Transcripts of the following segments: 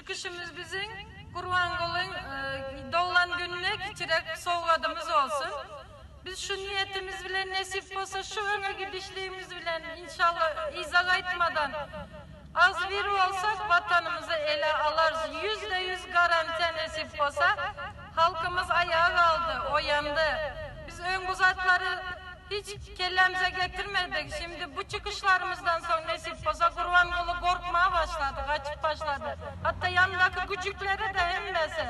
çykyşymyz biziň Gurbangulyň doglan gününe kiçiräk sowgadymyz bolsun. Biz şu niýetimiz bilen nesip bolsa şu öňe gidişligimiz bilen inşallah yza gaýtmadan agzybir bolsak watanymyzy ele alarys 100% garantiýa nesip bolsa. Halkymyz aýaga galdy, oýandy. Biz öň bu zatlary hiç kellämize getirmedik. Şimdi bu çykyşlarymyzdan soň nesip bolsa Gurbanguly gorkmaga başlady, gaçyp başlady. Hatda ýanyndaky güjükleri-de hemmesi.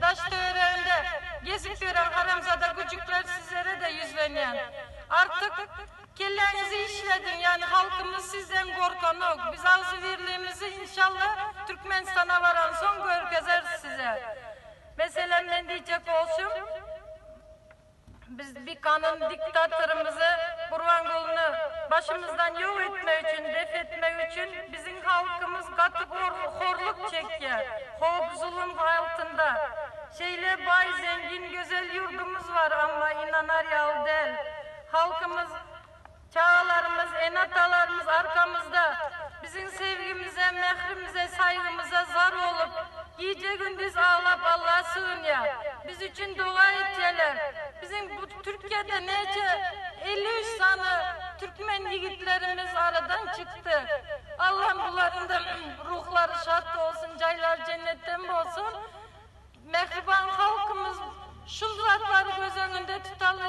Daş töwereginde gezip ýören haramzada güjükler sizlere-de ýüzlenýän. Artyk kelläňizi işlediň, ýagny halkymyz sizden gorkanok. Biz agzybirligimizi inşallah Türkmenistana baransoň görkezeris size. Meselem men diýjek bolşum, biz bir kanun diktatorymyzy Gurbangulyny başymyzdan ýok etmek üçin, def etmek üçin biziň halkymyz gaty horluk çekýär. Howp, zulum altynda. Şeýle baý, zengin, gözel ýurdumyz bar, amma ynanar ýaly däl. Halkymyz Çagalarymyz, ene-atalarymyz arkamyzda, biziň sevgimize, mährimize, saýgymyza zar bolup, gije-gündiz aglap Allaha sygynýar. Biz üçin doga etýärler. Biziň bu Türkiýede näçe 53 sany türkmen ýigitlerimiz aradan çykdy. Allahym bularyň-da ruhlary şat bolsun, jaýlary jennetden bolsun. Mähriban halkymyz şul zatlary göz öňünde tutaly.